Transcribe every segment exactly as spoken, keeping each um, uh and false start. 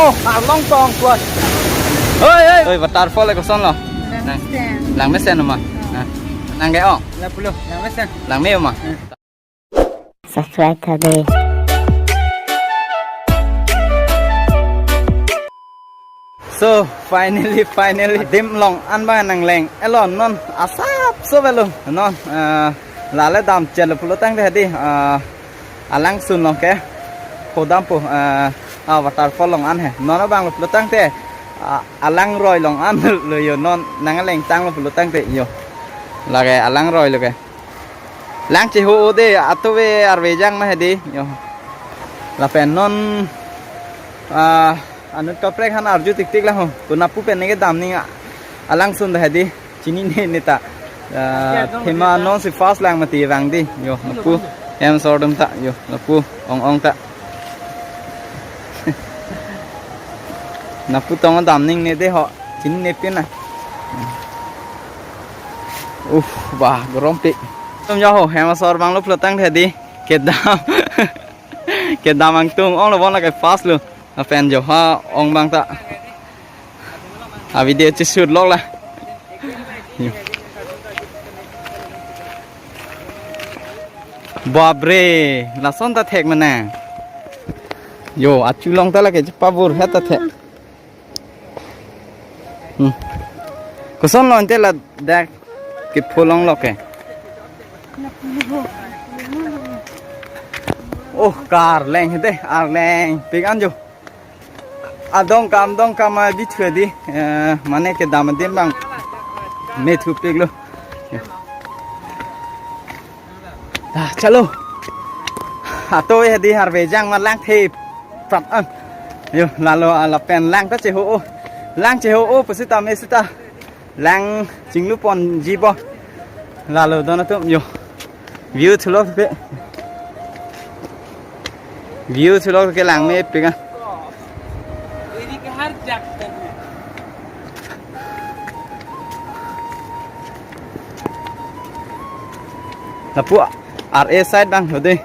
Oh, arlong tong tuan. Oi, oi. Oi, waterfall ke koson lo? Langmesen. Langmesen ma? Oh. Nah. Nang ke ong? Lapulo, langmesen. Langme ma? Hmm. Subscribe tha dei. So, finally, finally, adim along an bang nangleng. Elo non asapso avelo. Non, eh, lale damchetlo pulo tangte hedi, eh, alangsun along ke. Pho dampo, eh, a waterfall along an he. Non abanglo pulo tangte, ah, alangroi along an lo yo, non nangleng tanglo pulo tangte yo. Lake alangroi lo ke. Lang cheho-o dei, atuve arve jang ma hedi. Yo. Lapen non, ah, anut kaprek aphan arju tiktik lang ho. Konatpu pen neke dam ning a-, alangsun ta hedi. Chinine ne ta. Ah, thema non si first lang mati vang dei. Yo, lapu. Hem asor atum ta. Yo, lapu. Ong ong ta. Nangpu tong dam ning ne dei ho. Chinine pin na. Uff, bah, gorom pik. Atum yo ho, hem asor abanglo pulo tangte hedi. Kedam. Kedam angtung onglo bon lake first lo. Lapen jo ha ong abang ta. A video che shoot lok la. Bapre, lason ta thek mane. Yo, achu along ta lake chepabur het ta thek. Hmm. Koson lo ante ladak kepho longlo ke. Oh, karleng hedi, arleng pik an jo. Adong kam, dong kam abithu hedi, eh, mane kedam adim abang methu piklo. Ah, chalo. Ato hedi arve jang ma lang the prat an. Yo, lalo lapen lang ta cheho-o. Lang cheho-o pusita mesita. Lang chinglu ponji bo. Lalo don atum yo. View thulok ke. View thulok ke langme pik an. Lapu R A side abang hedi.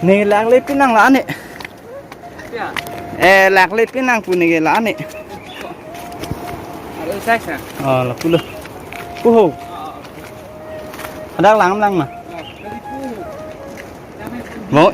Ne lang le pin nang la ne. Ya. Eh, lak le pin nang pu ne ke la ne. Ada usai sa. Oh, lapulo. Puho. Ada lang lang ma. Dari puho. Mo.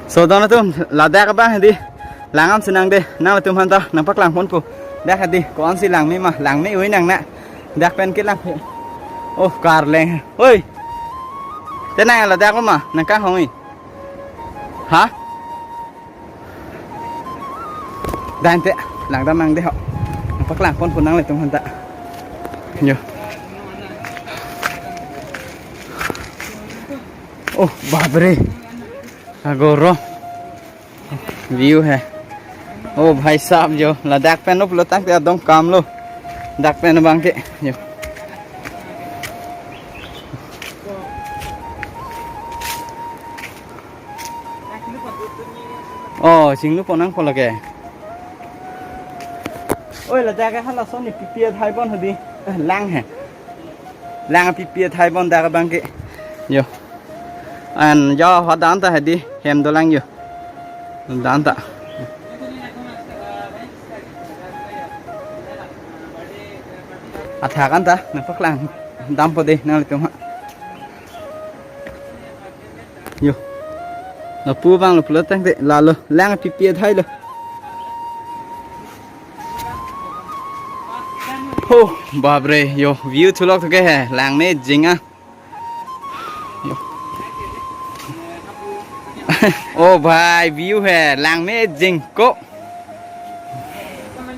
So, don atum, ladak abang hedi. Lang an si nang dei, nanglitum aphan ta nangpaklang ponpo. Dak hedi, ko-an si langme ma, langme oi nang na. Dak pen kelang. Oh, karleng. Oi. Te nang ladak lo ma, nangkahong-i. Ha? Dante, langdam nang dei ho. Nangpaklang ponpo nanglitum aphan ta. Yo. Oh, bapre. Agoro. View he. Oh, bhai sahab jo. Ladak pen uplo tangte adong kam lo. Dak pen abang ke. Yo. Oh, chinglu pon nangpo lake. Oi, ladak ke halason ne pipi athai bon hedi. Eh, lang he. Lang pipi athai bon dak abang ke. Yo. An jo ho dan ta hedi hem dolang yo. Dan ta. Athak an ta nangpaklang dampo dei nanglitum ha. Yo. Lapu abang lo pulo tangte lalo lang pipi athai lo. Ho, bapre, yo, view thulok thuke he, langme jing a. Yo. Oh, bhai, view he, langme jing ko.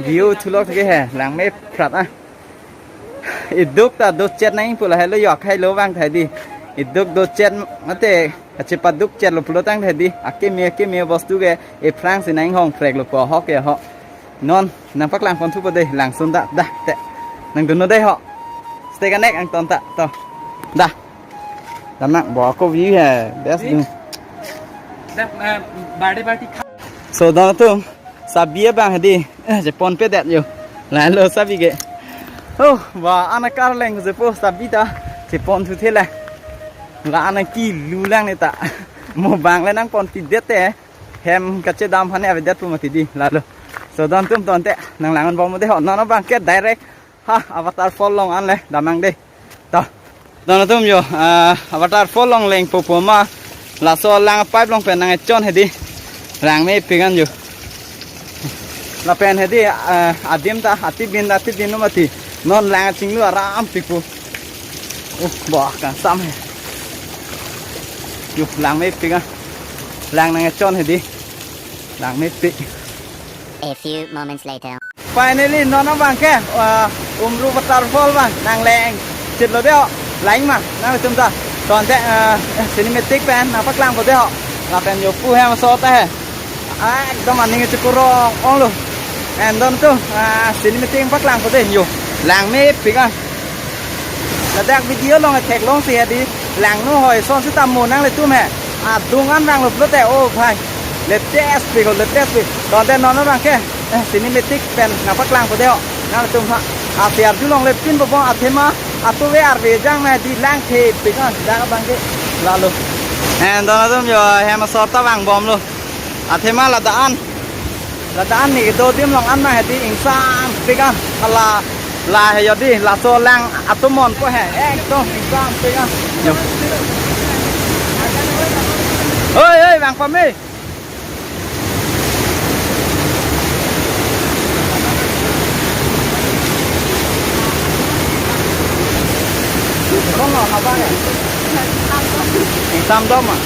View thulok thuke he, langme prat a. Iduk ta dotchet nangpo lahelo yo, akhai lo vang thai dei. Iduk dotchet mate, achepadukchetlo pulo tangte hedi. Akeme, akeme bostu ke, ephrang si nanghong phreklo ko ho ke ho. Non, nangpaklang pon thupo dei, langsun ta, dah, te. Nangdunnon dei ho. Stay connect angton ta, to. Dah. Dam nang bo ko view he, best view. Dah, eh, birthday party kha- So, don atum, sabi abang hedi, eh, chepon pedet yo. Lalo sabi ke. Oh, ba, ana karleng chepo sabi ta, chepon thu thela. La ana kilu lang ne ta. Mo bang le nangponpidet te. Hem kachedam aphan avedet pu mati di lalo. So don atum, tangte nanglang-an bom dei ho. Non abang ke direct ha a waterfall along an le damnang dei. To. Don atum jo, ah, a waterfall along leng popo ma. Laso lang pipe along pen nangchon hedi. Langmepik an jo. Lapen hedi, ah, adim ta, atibin ta, atibin lo mati. Non lang chinglu arampik pu. Uh, bah, kangsam he. Jo, langmepik an. Lang nangchon hedi. Langmepik. A few moments later. Finally, non abang ke, ah, Umru waterfall abang nangleng chitlo dei ho, lang ma, nangtum ta. Tangte, ah, cinematic pen nangpaklangpo dei ho. Lapen jo pu hem aso ta he. Ah, ekdom aning chekurong onglo. And don atum, ah, cinematic paklangpo dei jo. Langmepik an. Ladak video along theklongsi hedi, langno hoi ason sitame nanglitum he. Adung an vanglo pulote, oh bhai. Latest pik ho, latest pik. Tangte non abang ke, eh, cinematic pen nangpaklangpo dei ho. Nanglitum ha. Asi arjulongle pinpo bom, athema atuve arve jang ma di, langthepik an, dak abang ke lalo. And don atum jo, hem aso ta vangbomlo. Athema ladak an. Ladak an ne kedo adim along an ma hedi, ingsampik an. Hala, la he jo di, laso lang atomon ko he. Ekdom ingsampik an. Jo. Oi, oi, vang pame. Kono abang ya? Ingsamdom ma?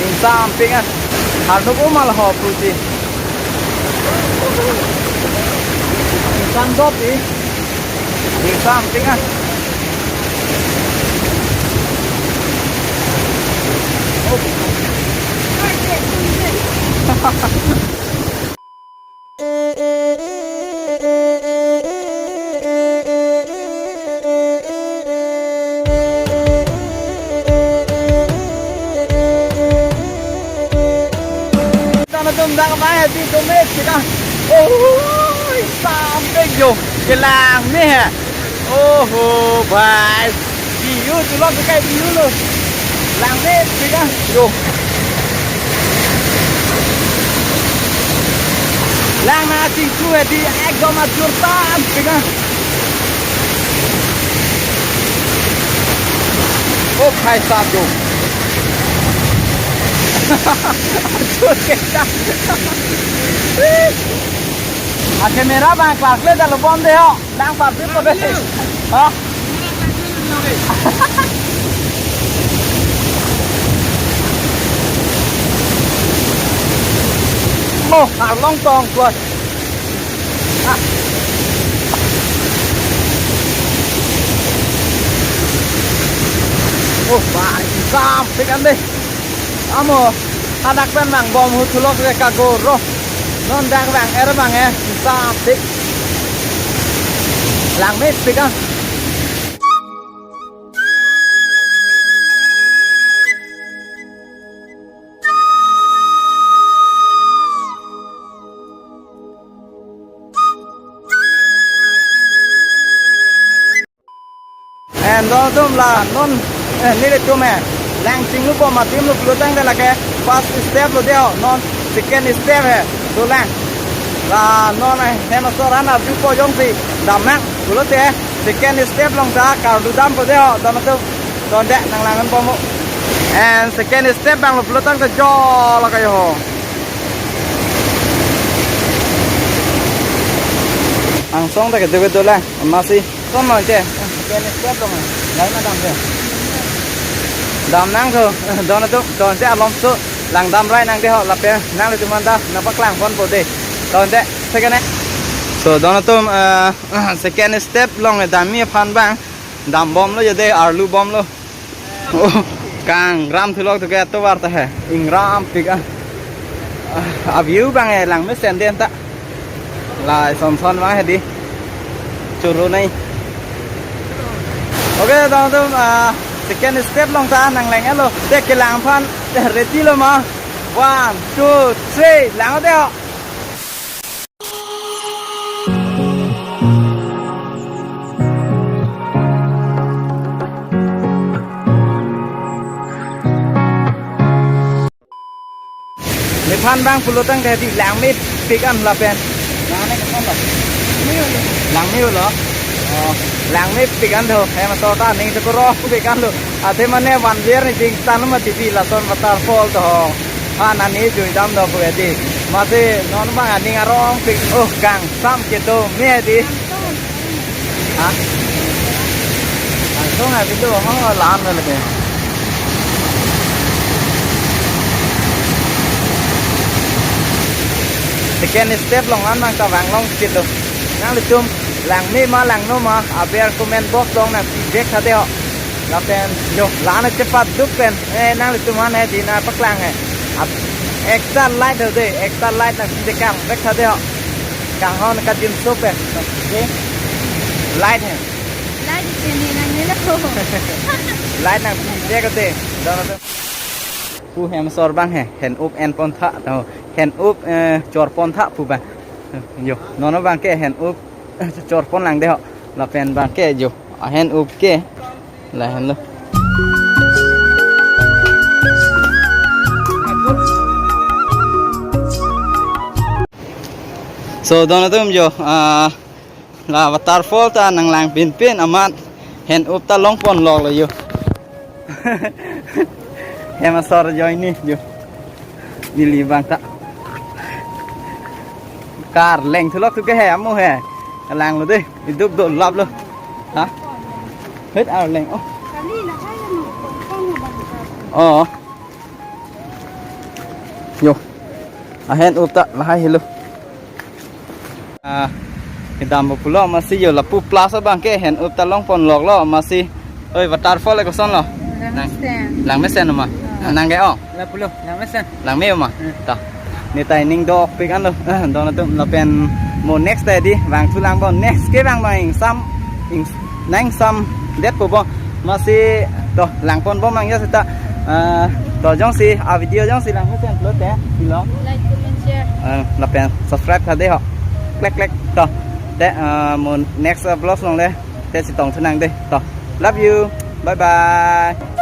Ingsampik an. Hardo ko mal ho puji. Ingsamdom di. Ingsampik an. Oh. Don atum, dak abang hedi domestik ah. Oi, sampai jo. Kelang ni he. Oho, bhai. View tulok ke view lo. Langmepik ah. Jo. Lang nangchingklu hedi, ekdom ajur tampik ah. Oh, bhai sahab jo. Ajur keta. A camera abang park le dalo bom dei ho. Lang park le po dei. Ha? Oh, arlong tong tuan. Ah. Oh, bhai, sampik an dei. Amo, hadak pen vangbom hu thulok le kagoro. Non dak vang-er abang e, sampik. Langmepik ah. And don atum, la non, eh, nelitum he lang chinglu bom adim lo pulo tangte lake first step lo dei ho, non second step he dolang. La non, eh, hem aso an arjupo jongsi damnang pulote second step along ta kardu dampo dei ho, don atum. Tangte nanglang-an bom ho. And second step abang lo pulo tangte jo lake jo ho. Angsong ta kedo kedo lang, masi. Kono che? Second step along. Lai ma dam che? Damnang tho, don atum, tangte alom so langdam rai nang dei ho, lapen nanglitum aphan ta nangpaklang ponpo dei. Tangte second e. So don atum, eh, second step along damji aphan abang dambomlo jo dei, arlu bomlo. Oh, kangram thulok tu ke atovar ta he. Ingrampik ah. Ah, a view abang e langmesen den ta. Lai son son abang hedi. Churu nai. Okay, don atum, ah, second step along ta nangleng-etlo. Dei, kelang aphan, eh, ready lo ma? One, two, three, lang dei ho. Than bang pulo tangte di langmepik an lapen. Langme koson lo? Langme lo. Oh, langmepik an do. Hem asor ta aning chokrompik an do. Athe mane vanver ni chingthan ma tipi lason waterfall do. Than ani juidam do pu di. Masi non bang aning arongpik. Oh, kangsam kedo me di. Ha? Langsung ha video ho lan lo lagi. Second step along an nangkevang longchit lo. Nanglitum langme ma langno ma aber comment box along nangpivek tha de ho. Lapen yo la-an chepaduk pen. Eh, nanglitum an he di nangpaklang he. Ab-, extra light ho de, extra light nangpivek kangvek tha de ho. Kanghon kajinso pen. Okay. Light he. Light isi ni nang nila ko. Light nangpivek de. Don atum. Pu hem asor bang he, hen up en pon tha, to, hen up, eh, chor pon tha pu bang. Yo, non abang ke hen up, eh, chor pon lang de ho. Lapen bang ke yo, ahen up ke. Lahenlo. So, don atum yo, ah, la waterfall ta nanglang pinpin amat hen up ta long pon lok lo yo. Hem asor join ni yo. Neli bang ta. Kar leng thulok tu ke he amu he. Lang lo de. Iduk do lap lo. Ha? Het ar leng. Oh. Oh. Yo. Ahen up ta lahai helo. Ah, kedam pulo masi yo lapu plus abang ke hen up ta long pon lok lo masi. Oi, waterfall e koson lo? Nang, Langmesen. Langmesen ma? Ah. Nang ke oh. Lapulo, Langmesen. Langme ma? Hmm. Ta. Ne ta aning dokpik an lo. Eh, don atum lapen mo next ta di vangthu lang bo next ke bang bang ingsam ing nang sam det po bo. Masi to lang pon bo mang ya seta. Eh, to jongsi a video jongsi langmesen pulote pilo. Like, comment, share. Eh, lapen subscribe tha de ho. Klek klek to. Te, eh, mo next, eh, vlog along le. Te chetong thu nang de. To. Love you. Bye bye.